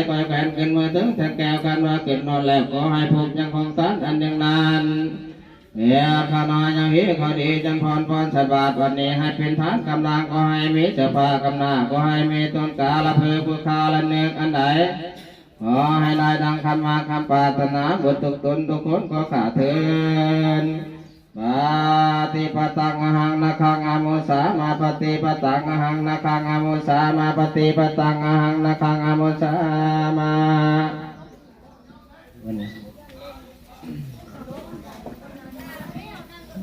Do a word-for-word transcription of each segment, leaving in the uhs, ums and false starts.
ไปแขวนขึ้นเมื่อถึงแท่นแก้วกันว่าเก็บนอนแล้ว ขอให้พบยังของสารอันยังนาน เดี๋ยวข้าน้อยยังฮีขอดีจันพรพรสัตว์บาทวันนี้ให้เป็นทานกำลัง ขอให้มีเจ้าภาพกำนา ขอให้มีต้นกาละเพื่อผู้ข้าละนึกอันใด ขอให้ได้ดังคำมาคำปรารถนา บุตรทุกตนทุกคนขอข้าเทิน Paṭipattaṃ ahaṃ nāgaṃ amusāma, paṭipattaṃ ahaṃ nāgaṃ amusāma, paṭipattaṃ ahaṃ nāgaṃ amusāma.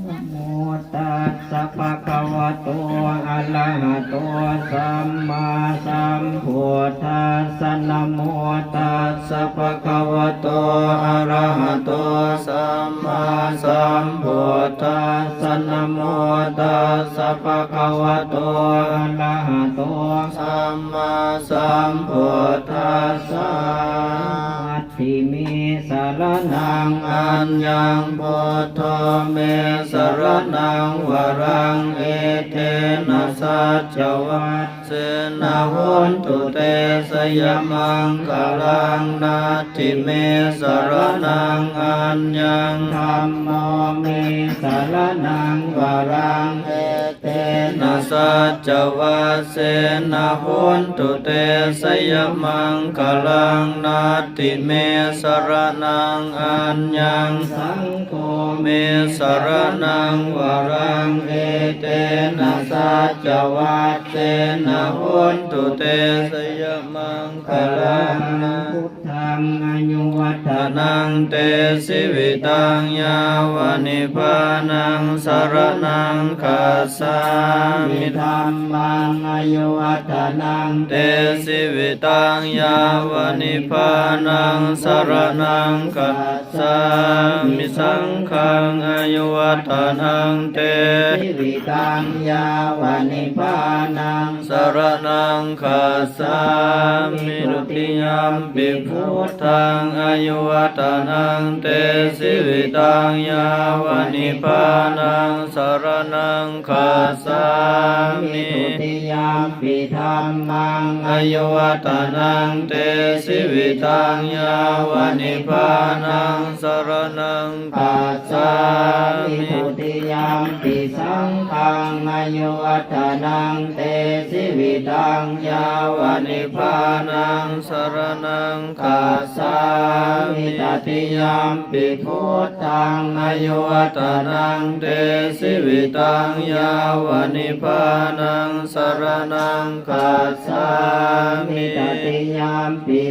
Namo tassa bhagavato arahato sammāsambuddhassa. Namo tassa bhagavato arahato sammāsambuddhassa. Namo tassa bhagavato arahato sammāsambuddhassa. Natthi me saraṇaṃ aññaṃ, buddho me saraṇaṃ varaṃ, etena saccavajjena hontu te jayamaṅgalaṃ. Natthi me saraṇaṃ aññaṃ, dhammo me saraṇaṃ varaṃ, etena saccavajjena hontu te jayamaṅgalaṃ. Natthi me saraṇaṃ aññaṃ, saṅgho me saraṇaṃ varaṃ, etena saccavajjena hontu te jayamaṅgalaṃ. Buddhaṃ āyuvaḍḍhanaṃ te jīvitaṃ yāva nibbānaṃ saraṇaṃ gacchāmi. Dhammaṃ āyuvaḍḍhanaṃ te jīvitaṃ yāva nibbānaṃ saraṇaṃ gacchāmi. Saṅghaṃ āyuvaḍḍhanaṃ te jīvitaṃ yāva nibbānaṃ saraṇaṃ gacchāmi. Dutiyampi buddhaṃ āyuvaḍḍhanaṃ te jīvitaṃ yāva nibbānaṃ saraṇaṃ gacchāmi. Dutiyampi dhammaṃ āyuvaḍḍhanaṃ te jīvitaṃ yāva nibbānaṃ saraṇaṃ gacchāmi. Dutiyampi saṅghaṃ āyuvaḍḍhanaṃ te jīvitaṃ yāva nibbānaṃ saraṇaṃ gacchāmi. Tatiyampi buddhaṃ āyuvaḍḍhanaṃ te jīvitaṃ yāva nibbānaṃ saraṇaṃ gacchāmi. Tatiyampi